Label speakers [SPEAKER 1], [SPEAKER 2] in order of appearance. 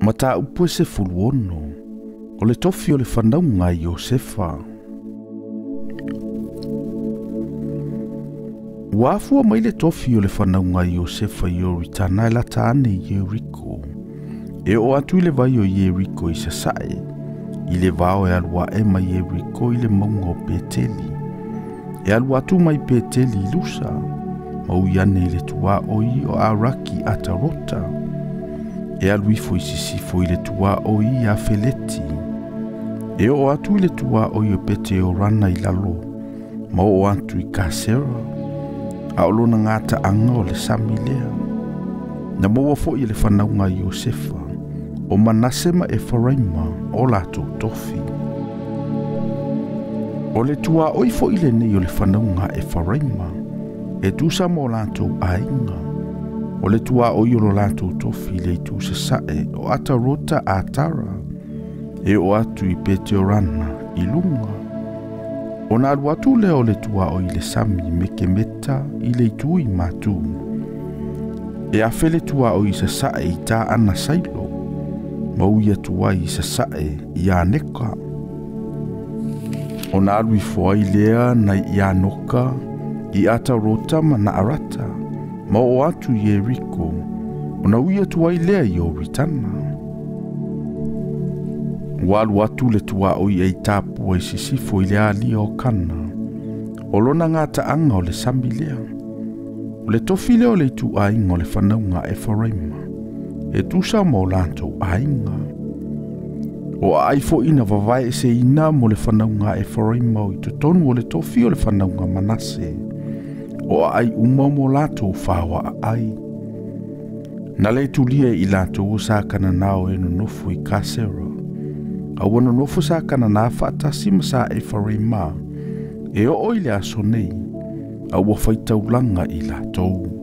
[SPEAKER 1] Mataupu e 16, o le tofi o le fanauga a Iosefa. Ua afua mai le tofi o le fanauga a Iosefa i Ioritana e lata ane i Ieriko, e oo atu i le vai o Ieriko i sasae, i le vao e alu ae mai Ieriko i le mauga o Peteli, e alu atu mai Peteli i Lusa, ma ui ane i le tuaoi o Araki Atarota, e alu ifo i sisifo i le tuaoi ia Feleti, e oo atu i le tuaoi o Peteorana i lalo, ma oo atu i Kasera, a o lona gataaga o le sami lea. Na maua foi e le fanauga a Iosefa, o Manase ma Efaraima o latou tofi. O le tuaoi foi lenei o le fanauga a Efaraima, e tusa ma o latou aiga. O le tuaoi o lo latou tofi i le itu sasae o Atarota Atara, e oo atu i Peteorana i luga. Ona alu atu lea o le tuaoi i le sami Mekemeta i le itu i matu. E afe le tuaoi i sasae i Taana Sailo, ma ui atu ai i sasae i Aneka. Ona alu ifo ai lea nai Ianoka, i Atarota ma Naarata, ma oo atu i Ieriko, ona ui atu ai lea i Ioritana. Ua alu atu le tuaoi e i tapua i sisifo i le alia o Kana, o lona gataaga o le sami lea. O le tofi lea o le ituaiga o le fanauga a Efaraima, e tusa ma o latou aiga. O aai foi na vavaeeseina mo le fanauga a Efaraima o i totonu o le tofi o le fanauga Manase, o aai uma mo latou faoa aai. Na le tulia i latou o sa Kananao e nonofo i Kasera, a ua nonofo sa Kanana faatasi ma sa Efaraima, e oo i le aso nei, a ua faitaulaga i latou.